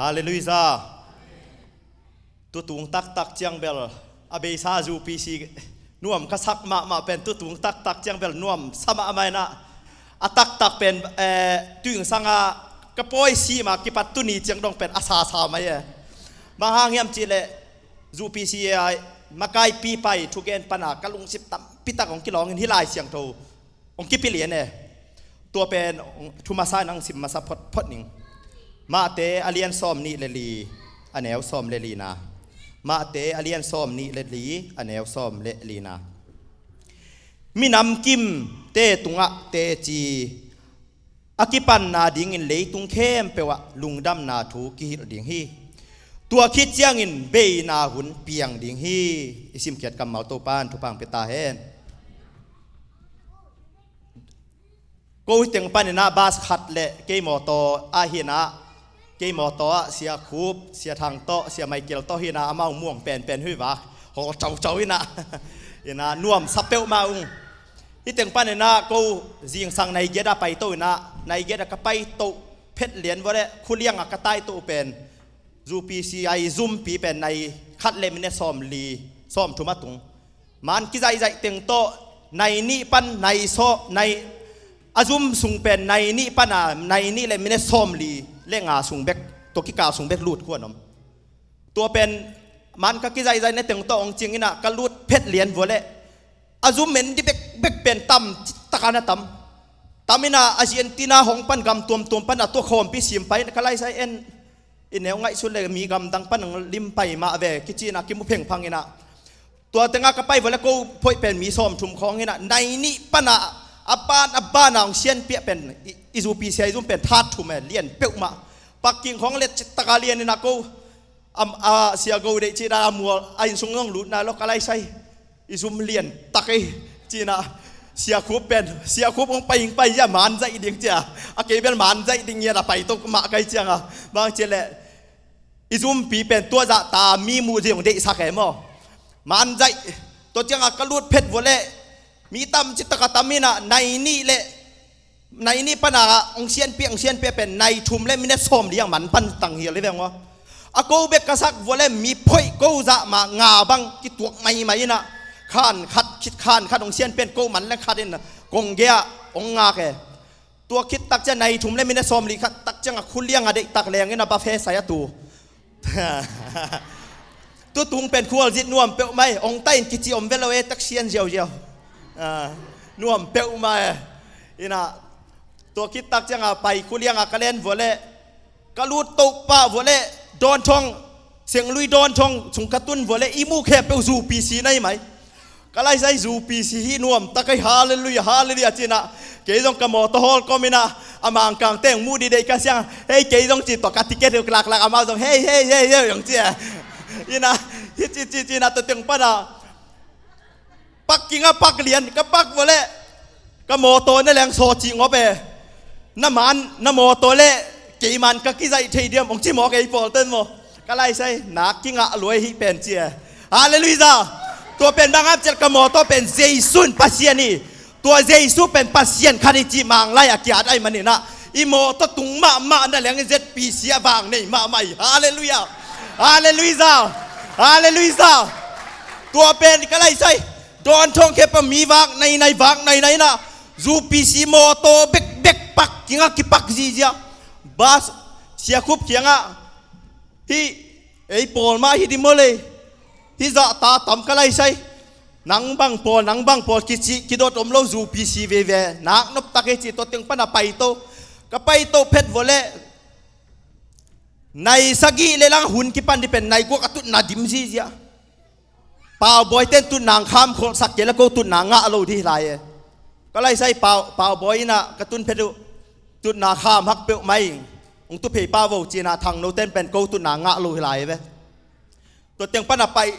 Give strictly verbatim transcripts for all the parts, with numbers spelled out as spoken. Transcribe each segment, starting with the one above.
Halleluiah. Tutung taktak ciang bel a beisa zu pisi nuam ka sak mahmah pen tutung taktak ciang bel nuam sa mahmah inah a taktak pen, eh, tuingsanga ka pawi sima kipat tuni ciang dong pen a sasa mai e. Bang hang hiam cihleh zu pisi a makaipi pai thugen pana ka lungsim tampitak hong kilawngin hih Lai Siangtho hong kipia lian e. Tua pen hong thu masa in hong sim masa phot phot ning. Matthai a lian sawm nih le li, a neu sawm le lina. Matthai a lian sawm nih le li, a neu sawm le lina. Minam kimte tungah teci a kipanna dingin leitung khempeuh ah lungdamna thu kihilh ding hi. Tua khit ciangin beina hun piang ding hi. I simkhiat kammal Topa in thupha hong pia ta hen. Ko hi teng paninah bas khat le kei mawtaw ah hinah, kei mawtaw ah Sia Khup, Sia Thang tawh, Sia Michael tawh hinah amau muang penpen huih vak hawl caucau inah, inah nuamsa peuhmah ung. Hi teng paninah ko zingsang nai giat ah paito inah, nai giat ah ka paito phet lian vua le khuliang ah ka taito pen zu pisi a i zumpi pen nai khat le minute sawm li, sawm thum a tung. Man kizaihzaih teng tawh nai nih pan nai sawm, nai a zum sung pen nai nih pana nai nih le minute sawm li le nga sung bek, tua kikal sung bek lut khuan om. Tua pen man ka kizaihzaih na teng tawh hong cing inah ka lut phet lian vua le a zum en di bekbek pen tam, taka na tam. Tam inah a ziantina hong pan gam tuamtuam pana tua khawmpi sim pai inah ka laisai en. I neu ngaihsut le mi gamdang pan ang lim pai mah ve kici inah kimu phengphang inah. Tua tengah ka pai vua le ko phoih pen mi sawm thum khawng inah nai nih pana a ban a bana hong sianpiah pen i, i zu pisi a i zum pen that thum e, lian peuhmah. Pakking khawng let cittaka lian inah ko a, a Sia Go deih cina a mual a innsung zong lutna lo ka laisai. I zum lian tak ei cinah Sia Khup pen, Sia Khup hong pai hing pai zia man zaih ding cia, a kei bel man zaih ding ian a paito mah kai cianga bang cihleh i zumpi pen tua zahta mi muh zia hong deihsak e maw? Man zaih. Tua cianga ka lut phet vua le mi tam cittaka tam inah nai nih le nai nih pana hong sianpiah, hong sianpiah pen nai thum le minute sawm liang man pan tang hial i veng aw. A ko bek ka sak vua le mi phoih ko zah mah nga bang kituak maimai inah khan khat, khit khan khat hong sianpiah ko man le khat in kong gei ah hong ngak e. Tua khit tak ciang nai thum le minute sawm li khat tak ciang a khuliang a deihtak leng inah ba fe sai a tu. Tutung pen khualzin nuam peuhmah e, hong ta in kici om ve lo e, tak sian ziauziau. Ah, nuam peuhmah e. Inah tua khit tak cianga pai khulianga ka len vua le ka lut toh pah vua le dawnthong, Senglui dawnthong sung ka tun vua le i muh khempeuh zu pisi nai mai. Ka laisai zu pisi hi nuam tak ei, halleluiah, halleluiah cinah. Kei zong ka mawtaw hawl kawm inah a Mangkang teng muh dih deih ka siang, hei kei zong ci tua ka ticket uh laklak amau zong hei hei hei hei zong ci e. Inah hi ci ci cinah tua teng pana pakking a pak lian ka pak vua le ka mawtaw na leng saw cih ngop e. Na man na mawtaw le kei man ka kizaih thei diam hong ci mawk ei pawlten maw? Ka laisai nak kingah luai hih pen ci e. Halleluiah. Tua pen bang hap cial ka mawtaw pen Jesu in Pasian hi. Tua Jesu pen Pasian khat hi cih Manglai a kiat ai maninah i mawtaw tung mahmah na leng i Z P C a vang nei mahmah hi. Halleluiah. Halleluiah. Halleluiah. Tua pen ka laisai dawnthong khepa mi vak nainai vak nainai inah zu pisi mawtaw bekbek pak kingah kipak zihziah. Bas Sia Khup kiangah hih ei pawl mah hi di maw lei. Hih zahta tam ka laisai. Nang bang pawl, nang bang pawl kici kidot om lo zu pisi veve nak nop tak ei ci tua teng pana paito. Ka paito phet vua le nai sagih le lang hun kipan di pen nai guk a tutna dim zihziah. Paubawi ten tutna kham kholhsak kei le ko tutna ngah lo dih lai e. Ka laisai pau, paubawi inah ka tun phet uh tutna kham hak peuh mai. Hong tuphei pau vo cinah thangno ten pen ko tutna ngah lo hi lai ve. Tua teng pana pai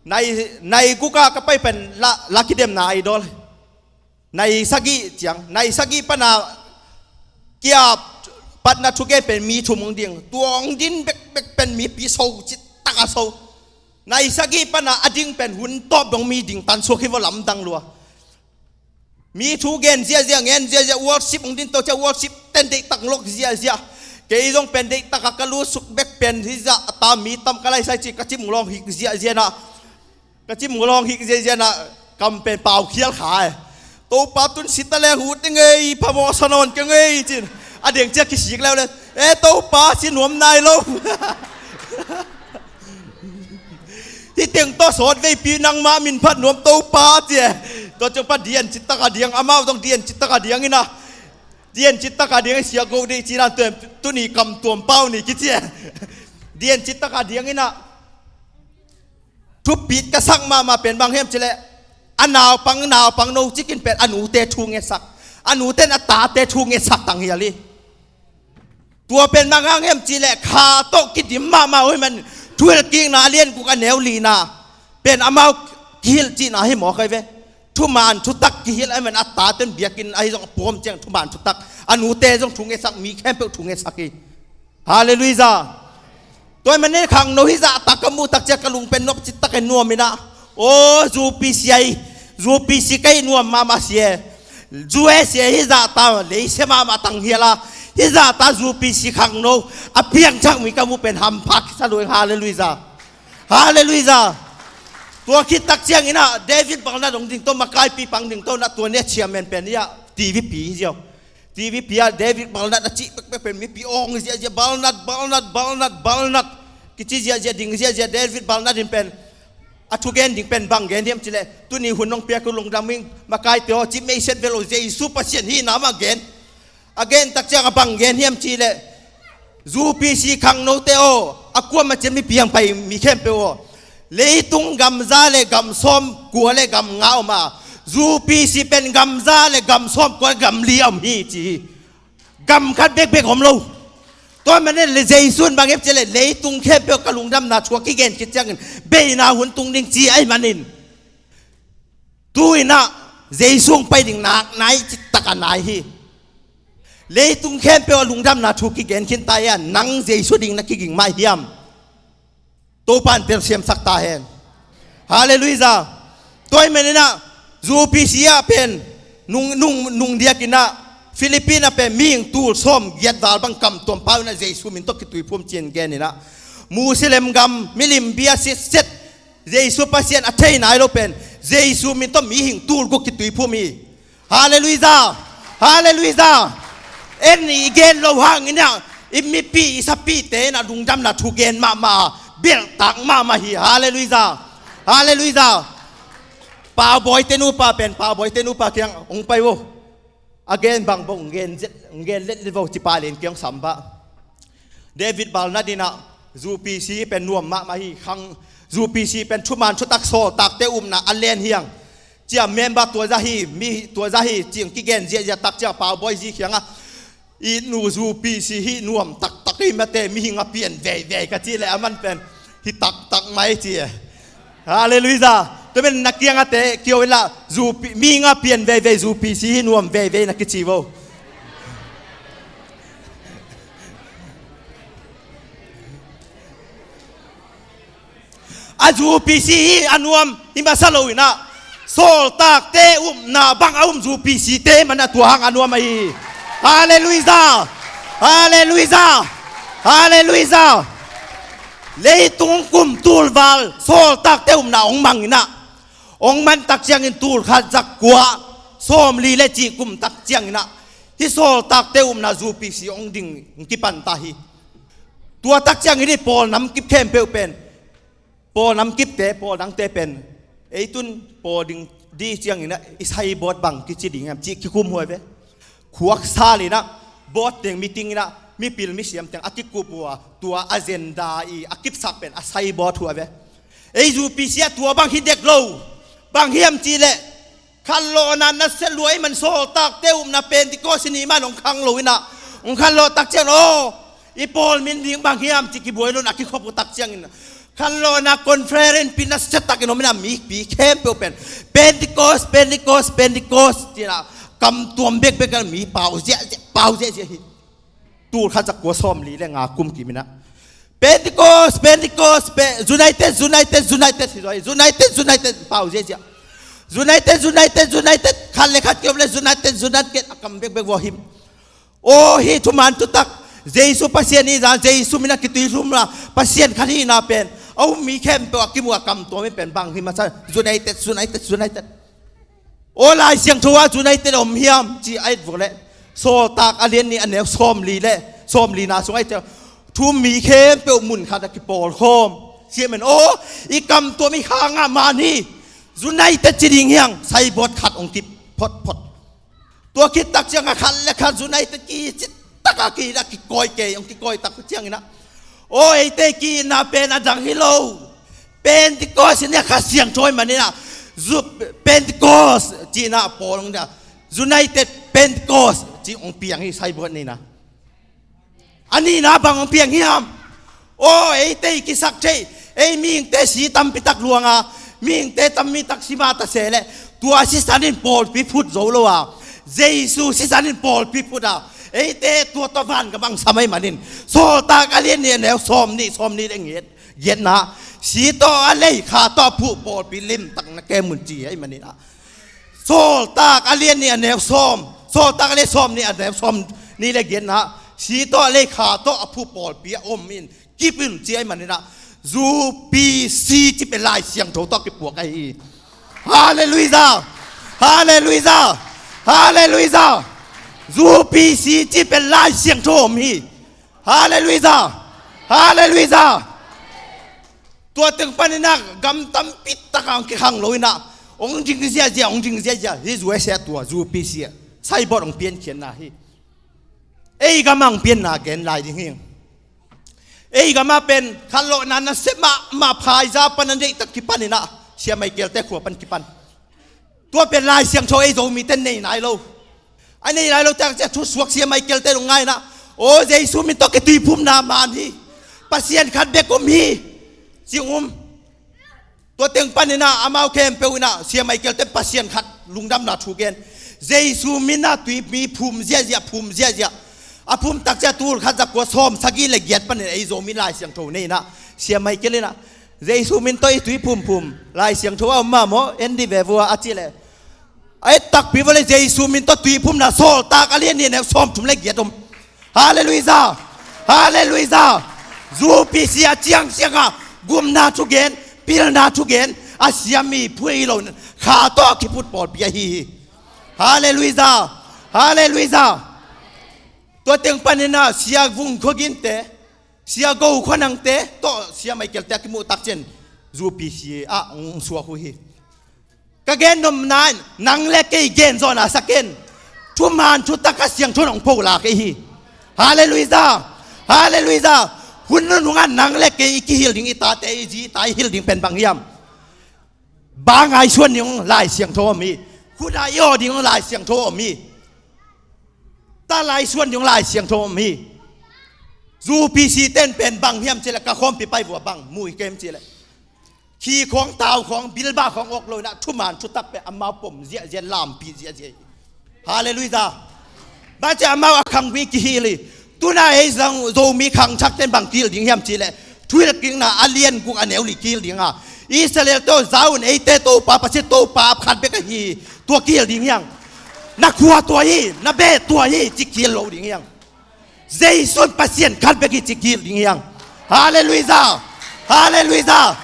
nai, nai guka ka pai pen la, la kidemna idol. Nai sagih ciang, nai sagih pana kia patna thugen pen mi thum hong ding. Tua hong din bekbek pen mipi so cittak a so. Nai sagih pana a ding pen hun tawp dong mi ding tan suak hi vua lamdang lua. Mi thugen ziazia ngen ziazia worship hong din to cia worship ten deihtak lok ziazia. Kei zong pen deihtak a ka lusuk bek pen hi zah ta mi tam ka laisai ci ka cim ngulawng hik ziahziah na. Ka cim ngulawng hik ziahziah na kam pen pau khial kha e. Topa tun si ta leng ut i ngei phamawh sa nawn ka ngei cin. A deng cia kisik leuleu. E Topa si nuam nai lo. Hi teng tawh sawt veipi nangmah min phat nuam Topa ci e. Tua ciang pa dian citak a diang amau zong dian citak a diang ina. Dian citak a diang i siak go dei ci nan tuni kam tuam pau ni kici e. Dian citak a diang ina. Thupit ka sak mahmah pen bang hiam cileh a naupang naupang no cikin pen a nute thu ngetsak. A nute in a tate thu ngetsak tang hial hi. Tua pen bang hang hiam cileh kha tawh kidim mahmah uh hi man. Thuhilh kikna a lian guk a neu lina pen amau kihilh cihna hi mawk ai ve. Thuman thutak kihilh ai man a tate in biakinn ahi zong a pawm ciang thuman thutak. A nute zong thu ngetsak mi khempeuh thu ngetsak hi. Halleluiah. Tua hi manin khangno hi zahtak ka muhtak ciang ka lung pen nop citak e nuam inah. Aw zupi sia hi. Zupi si ka hi nuam mahmah sia e. Zu e sia hi zahta lei sia mahmah tang hial a. Hi zahta zupi si khangno a piangthak mi ka muh pen hampha kisa lueng. Halleluiah. Halleluiah. Tua khittak ciang inah David Balnat hong ding tawh makaipi pang ding tawh na tua nia chairman pen hi ah. TVP hi ziau. TVP ah David Balnat a cih pekpek pen mipi awng ziahziah Balnat Balnat Balnat Balnat kici ziahziah ding ziahziah David Balnat in pen a thugen ding pen bang gen hiam cileh tuni hun nong piak uh lungdam ing makaite aw cih meiset velo Jesu Pasian hihna mah gen. A gentak ciang a bang gen hiam cileh zupi si khangnote aw a kuamah cian mipi hang pai mi khempeuh aw. Leitung gamza le gamsawm kua le gamnga om a zupi si pen gamza le gamsawm kua le gamli a om hi ci hi. Gam khat bekbek om lo. Tua manin le Jesu in bang hiam cileh leitung khempeuh ka lungdamna thu a kigen khit ciangin beina hun tung ding ci ahi manin. Tu inah Jesu hong pai ding nak nai citak a nai hi. Leitung khempeuh a lungdamna thu kigen khin ta hi a nang Jesu ding na kiging mah hiam? Topa in telsiamsak ta hen. Halleluiah. Tua hi maninah zupi si ah pen nung, nung, nung diak inah Philippine ah pen mihing tul sawm giat val bang kam tuam pau inah Jesu min tawh kituiphum cian gen inah Muslim gam milim bia sitset Jesu Pasian a thei nai lo pen Jesu min tawh mihing tul guk kituiphum hi. Halleluiah. Halleluiah. En i gen lo hang inah i mipi i sapite inah lungdamna thu gen mahmah a belhtak mahmah hi. Halleluiah. Halleluiah. Paubawite nupa pen paubawite nupa kiang hong pai vo. A gen bang bawh hong gen zet hong gen letlet vo ci palen kiang sam bah. David Balnat inah zupi si pen nuam mahmah hi khang. Zupi si pen thuman thutak sawltakte upna a len hiang. Cia member tua zah hi mi tua zah hi cing kigen ziahziah tak cia paubawi zi khiangah i nu zupi si hi nuam taktak hi mate mihing a pian veivei ka cih leh a man pen hi taktak mai ci e. Halleluiah. Tua pen na kiangate kio inla zupi mihing a pian veivei zupi si hi nuam veivei na kici vo. A zupi si hi a nuam hi masa lo inah sawltakte upna bang a um zupi site man a tua hang a nuam ahi. Halleluiah. Halleluiah. Halleluiah. Leitung kum tulval sawltakte upna hong mang inah hong man tak ciangin tul khat zak kua sawmli le cih kum tak ciang inah hi sawltakte upna zupi si hong ding hong kipan ta hi. Tua tak ciangin hi pawl namkip khempeuh pen pawl namkipte pawl dangte pen ei tun pawl ding di ciangin ah i saibawt bang kici ding hiam cih kikum huai ve. Khuak sal inah bawt teng meeting inah mipil misiam teng a kikup uh a tua agenda i a kipsak pen a saibawt huai ve. Ei zupi si ah tua bang hi dek lo. Bang hiam cih leh khanlawhna nasia lua i man sawltakte upna Pentecost i nih man hong khang lo inah hong khanlawh tak ciang aw i pawl min ding bang hiam ci kibuai lo inah kikhop uh tak ciangin khanlawhna conference pi nasia takin om inah mipi khempeuh pen Pentecost Pentecost Pentecost ci inah kam tuam bekbek inah mi pau ziahziah pau ziahziah hi. Tul khat zak kua sawmli le nga kum kim inah Pentecost Pentecost United United United hi zaw hi. United United pau ziahziah. United United United khat le khat kiom le United United a kam bekbek vua him. Aw hi thuman thutak Jesu Pasian hi zah, Jesu min a kituihlum la, Pasian khat hihna pen a um mi khempeuh a kimuh a kamtuam hi pen bang hi masa, United, United, United. Aw Lai Siangtho ah United om hiam ci a et vua leh, Sawltak a lian nih a neu sawmli le sawmlina sung a et ciang, thu um mi khempeuh mun khat a kipawlkhawm. Siamen aw, i kamtuam i khangah man hi. United ci ding hiang, saibawt khat hong kip photphot. Tua khit tak ciang a khat le khat United kicit taka ki-it a kikawi kei, hong kikawi tak ciangin ah, aw eite ki-itna pen a dang hi lo. Pentecost in ah Kha Siangtho ahih manin ah, zu Pentecost cihna a pawl hong dia, United Pentecost cih hong piang hi, saibawt nihna. A nihna bang hong piang hiam? Aw eite i kisak thei, ei mihingte si tampi tak luang a, mihingte tampi tak si mah ta se leh, tua sisan in pawlpi phut zo lo a, Jesu sisan in pawlpi phut a, eite tua tawh vangam hong sam ahih manin, Sawltak a lian nih a neu sawmnih, sawmnih le giat, giatna, si tawh a lei, kha tawh a phuh pawlpi limtak na kem un ci ahih manin ah, Sawltak a lian nih a neu sawm, Sawltak a lian sawmnih a neu sawmnih le giatna, si tawh a lei, kha tawh a phuh pawlpi a om in kip un ci ahih manin ah, UPC cih pen Lai Siangtho tawh kipuak ahi hi. Halleluijah! Halleluijah! Halleluijah! UPC cih pen Lai Siangtho om hi. Halleluijah! Halleluijah! Tua teng panin ah gam tampi tak ah hong kikhang lo in ah, hong ding ziahziah, hong ding ziahziah. Hih U S A tua UPC ah saibawt hong piankhiatna hi. Ei gam ah hong pianna gen lai ding hi. Ei gam ah pen khatlawhna nasep mahmah Phaizah pan a deihtak kipan in ah, Sia Michael te khua pan kipan. Tua pen Lai Siangtho ei Zomite nei nai lo. A nei nai lo tak ciang thusuak Sia Michael te dong ngai in ah, aw Jesu min tawh kituiphumna man hi. Pasian khat bek om hi. Cih um. Tua teng panin ah amau khempeuh in ah, Sia Michael te Pasian khat lungdamna thu gen. Jesu min ah tui mi phum ziahziah, phum ziahziah. A phum tak ciang tul khat za kua sawm sagih le giat panin ei Zomi Lai Siangtho nei in ah, Sia Michael in ah, Jesu min tawh i tui phumphum Lai Siangtho a om mah maw, en dih ve vua a cih leh, a et takpi vua leh Jesu min tawh tui phumna Sawltak a lian nih a neu sawmthum le giat om. Halleluijah! Halleluijah! UPC a ciangciang ah gumna thugen, pilna thugen, a sia mi phuih lo, kha tawh a kiphut pawlpi ahi hi. Halleluijah! Halleluijah! Tua teng panin ah Sia Vung Khua Gin te, Sia Go Khua Nang te tawh Sia Michael te a kimuh tak ciang UPC ah hong suak uh hi. Ka gen nopna in nang le kei gen zawhna sa ken. Thuman thutak Kha Siangtho in hong pholak ahi hi. Halleluijah! Halleluijah! Hun nunung ah nang le kei i kihil ding, i tate i zi i ta i hil ding pen bang hiam? Bang a i suan ding Lai Siangtho om hi. Khut ah i aw ding Lai Siangtho om hi. Tal a i suan ding Lai Siangtho om hi. UPC ten pen bang hiam cih leh, ka khawmpi pai vua bang mu hi kem cih leh, khi khawng, tau khawng, bilbah khawng awk lo in ah thuman thutak pen amau pom ziahziah, lampi ziahziah hi. Halleluijah! Bang ci amau a khangvui kihil hi. Tuna ei Zo, Zomi khangthak ten bang kihil ding hiam cih leh, Thuhilhkikna a lian guk a neu li kihil ding a, Israel tawh za un, eite Topa Pasian Topa khat bek ahi hi. Tua kihil ding hiang. Na khua tua hi, na beh tua hi ci kihil lo ding hiang. Jesu in Pasian khat bek hi ci kihil ding hiang. Halleluijah! Halleluijah!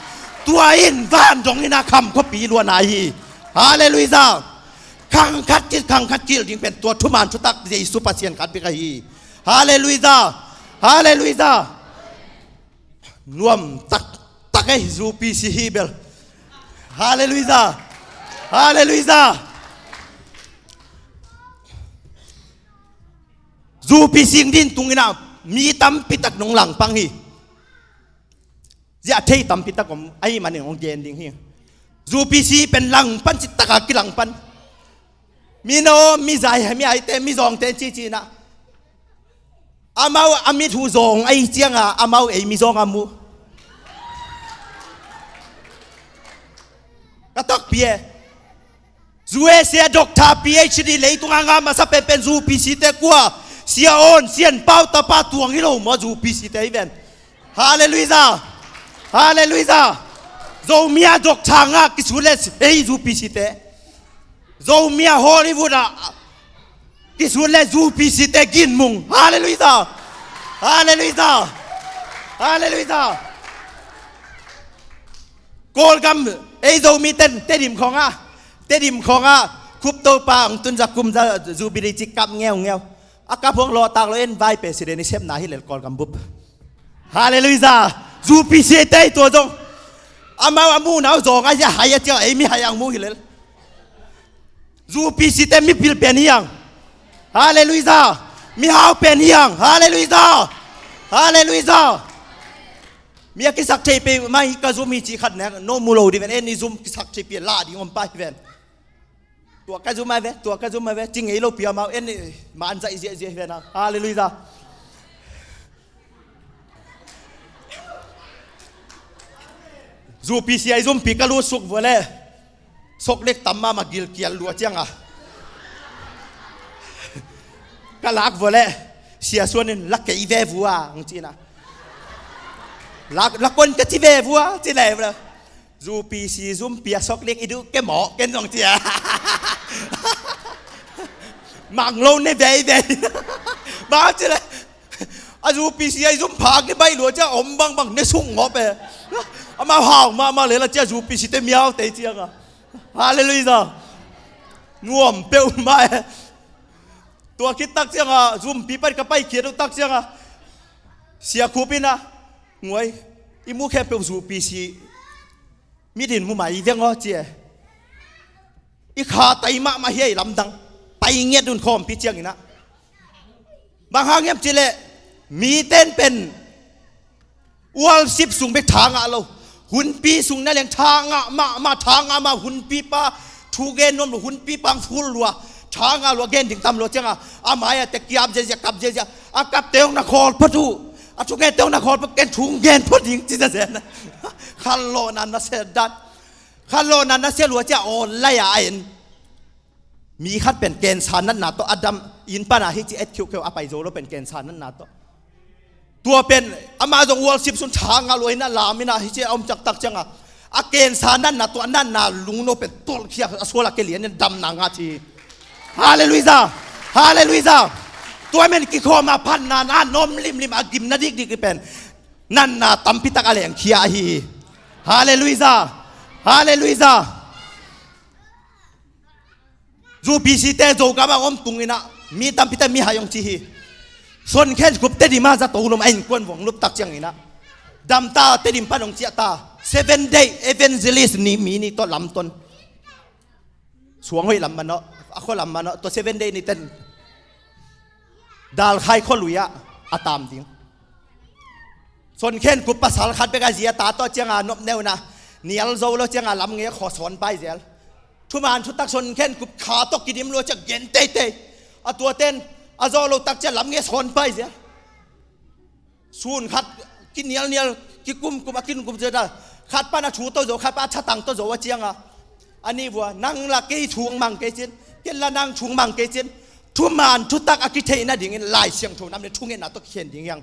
Tua in van dong in a kham khuapi luan ahi hi. Halleluijah! Khang khat kih, khang khat kihil ding pen tua thuman thutak Jesu Pasian khat bek ahi hi. Halleluijah! Halleluijah! Nuam taktak ei UPC hi bel. Halleluijah! Halleluijah! UPC hong din tung in a mi tampi tak nong langpang hi. Ziah thei tampi tak om ahih manin hong gen ding hi. UPC pen langpan, cih tak a kilangpan. Mi no, mi zai, mi aite, mi zawngte ci ci in a, amau a mit uh zawng ahih ciang a amau ei mi zawng a mu. Ka takpi e. U S A doctor, P H D leitung a ngah masa penpen UPC te kua? Sia On, Sian Pau tapa tuang hi lo maw, UPC te hi ven. Halleluijah! Halleluijah! Zomi a doctor ngah kisut leh ei UPC te. Zomi a Hollywood ah kisut leh UPC te ginmung. Halleluijah! Halleluijah. Halleluijah. Kawlgam, ei Zomite'n Tedim khawngah, Tedim khawngah Khup Topa hong tun za kum za Jubilee ci kap ngeungeu. A kap hong lawhtak lo, en vice president i sepna hi lel Kawlgam bup. Halleluijah. Zu Pi Si te tua zong, amau a muhna uh zawng a zia hai a ciang ei mihai ang mu hi lel. Zu Pi Si te mipil pen hi ang. Halleluijah. Mihau pen hi ang. Halleluijah. Halleluijah. Mi a kisak thei pei mai ka zum hi ci khat nek no mu lo di ven, en i zum kisak thei pei la ding om pa hi ven. Tua ka zum a ve, tua ka zum a ve, ci ngei lo pia mau, en i man zaih ziahziah hi ven a. Halleluijah. Zu Pi Si a i zumpi ka lut suk vua leh, sok lek tam mahmah gilkial lua cianga ka lak vua leh, Sia Suan in la kei ve vua ang cina. La, la kon ka ci ve vua ci le vua. Zu Pi Si zumpi a sok lek i duh ke mawh ken zong cia. Mang lo ne veivei. Bang ci le, a Zu Pi Si a i zum phak ni baih lua cia om bangbang ne sung ngawp e. Amau hau mahmah lela cia Zu Pi Si te miau te cianga. Halleluijah. Nuam peuhmah e. Tua khit tak cianga zumpi pan ka pai khiat uh tak cianga Sia Khup in a, nguai, i mu khempeuh Zu Pi Si mit in mu mai veng aw ci e. I kha tai mahmah hi a, i lamdang tai ngiat un khawmpi ciangin a. Bang hang hiam ci leh, mite'n pen worship sung bek tha ngah lo, hunpi sung na leng tha ngah mahmah, tha ngah mah, hunpi pa thu gen nuam lo, hunpi pa ang ful lua, tha ngah lua, gen ding tam lua cianga a mai a te kiap ziahziah, kap ziahziah, a kap te hong na khawl phot uh, a thu gen te hong na khawl phot, ken thu gen phot ding ci ziahziah. Khanlawhna nasia dan. Khanlawhna nasia lua cia online a en. Mi khat pen cancer natna tawh a dam, inn pana hi ci et khiuhkhiuh a pai zo lo pen cancer natna tawh. Tua pen amah zong worship sung tha ngah lua in a lam in a hi ci a om caktak cianga a cancer natna tawh a natna lungno pen tolhkhia a sual a kelian in damna ngah ci. Halleluijah. Halleluijah. Tua men kikhawm a phatna na nom limlim a gimna dikdik i pen natna tampitak a lengkhia ahi hi. Halleluijah. Halleluijah. Zu Pi Si te Zogam a om tung in a, mi tampi te mihai hong ci hi. Son Khen Kup Tedim a za to lum a innkuan vong lup tak ciangin a, damta Tedim pan hong ciah ta, Seven Day Evangelist ni mi ni tawh lamton. Suang hoih lam manawh, a khua lam manawh, tua Seven Day ni ten Dalkhai khualui ah a tam ding. Son Khen Kup pasal khat bek a zi a ta tawh cianga nopneu na, nial zo lo cianga lam nge khaw sawn pai zel. Thuman thutak Son Khen Kup kha tawh kidim lua cia gen teitei. A tuaten a zawh lo tak cia lam nge sawn pai zel. Sun khat kinialnial, kikumkum, a kikumkum zel ta. Khat pan a thu tawh zo, khat pan a thatang tawh zo a cianga, a nih vua, nang la kei thu mang kei cin, ken la nang thu mang kei cin. Thuman thutak a kitheih nadingin Lai Siangtho nam le thungetna tawh kikhen ding hiang.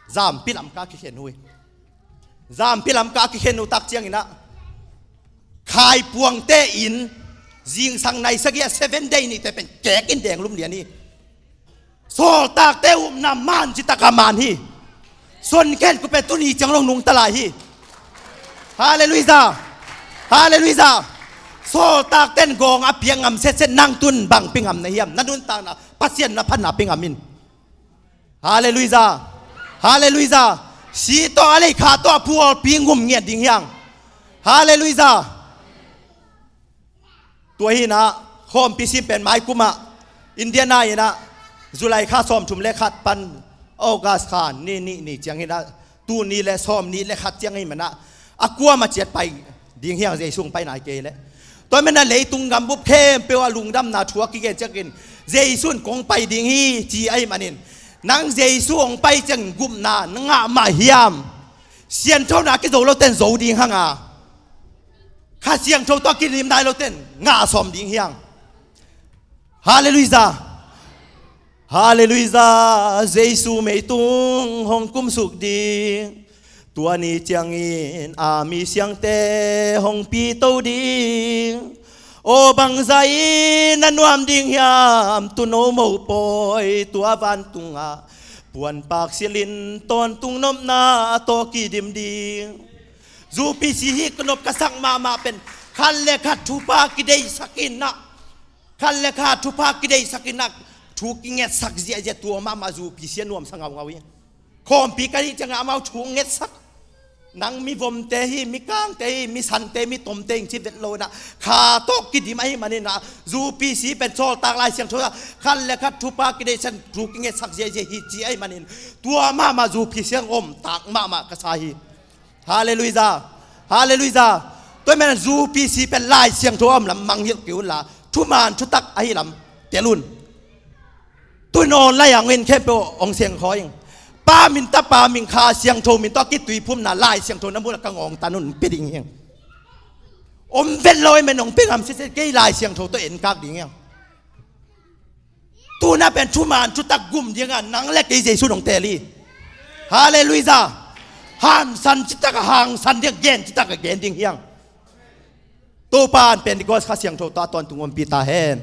Zampi lamka kikhen uh hi. Zampi lamka kikhen uh tak ciangin ah, khaipuangte in zingsang nai sagih a Seven Day nihte pen kek in deng lum lian hi. Sawltakte upna man citak a man hi. Son Khen Kup pen tuni ciang lo nungta lai hi. Halleluijah. Halleluijah. Sawltakten gawng a piak ngam setset nang tun bang pi ngam na hiam? Na nuntakna Pasian na phatna pi ngam in. Halleluijah. Halleluijah. Si tawh a leikha tawh a phualpi ngum ngiat ding hiang. Halleluijah. Tua hi na, khawmpi sim pen mai kum ah, Indiana in ah, July kha sawmthum le khat pan August kha ni nih ni ciang hi na, tu ni le sawm ni le khat ciang hi man ah, a kuam a ciat pai ding hiang, Jesu hong pai nai kei leh. Tua man a leitung gambup khempeuh a lungdamna thu a kigen ciangin, Jesu in kong pai ding hi ci ahih manin, nang Jesu hong pai ciang gupna na ngah mah hiam? Sianthona kizo loten zo ding hang a, Kha Siangtho tawh kidim nai loten ngah sawm ding hiang. Halleluijah. Halleluijah. Jesu meitung hong kumsuk ding. Tua ni ciangin a mi siangte hong pito ding. Aw bangzah in a nuam ding hiam, tuuno mopawi tua vantungah Puanpak silhin tawntung nopna tawh kidim ding. Zu P C hi ka nop ka sak mahmah pen khat le khat thupha kideihsak in ah, khat le khat thupha kideihsak in ah, thu kingetsak ziahziah, tua mahmah Zu P C a nuamsa ngaungau hi. Khawmpi ka hih ciangah amau thu ngetsak. Nang mi vomte hi, mi kangte hi, mi sante, mi tomte hing ci vet lo in ah, kha tawh kidim ahih manin ah, Zu P C pen sawltak Lai Siangtho ah khat le khat thupha kideihsak, thu kingetsak ziahziah hi ci ahih manin, tua mahmah Zu P C a om tak mahmah ka sa hi. Halleluiah. Halleluiah. Tua ahih manin Zu P C pen Lai Siangtho a om lam mangngilh kei un la, thuman thutak ahi lam tel un. Tun online ah hong en khempeuh hong seng khawi ing. Pa min, Tapa min, Kha Siangtho min tawh a kituiphumna Lai Siangtho na muh leh ka ngawngtan un, pia ding hi ing. Om vet lo ahih manin hong pia ngam sitset, kei Lai Siangtho tawh enkak ding hi ing. Tuna pen thuman thutak gum dingah nang le kei Jesu in hong teel hi. Halleluiah. Hangsan citak a hangsan ding, gen citak a gen ding hi ing. Topa in Pentecost Kha Siangtho tawh a tawntung ompih ta hen.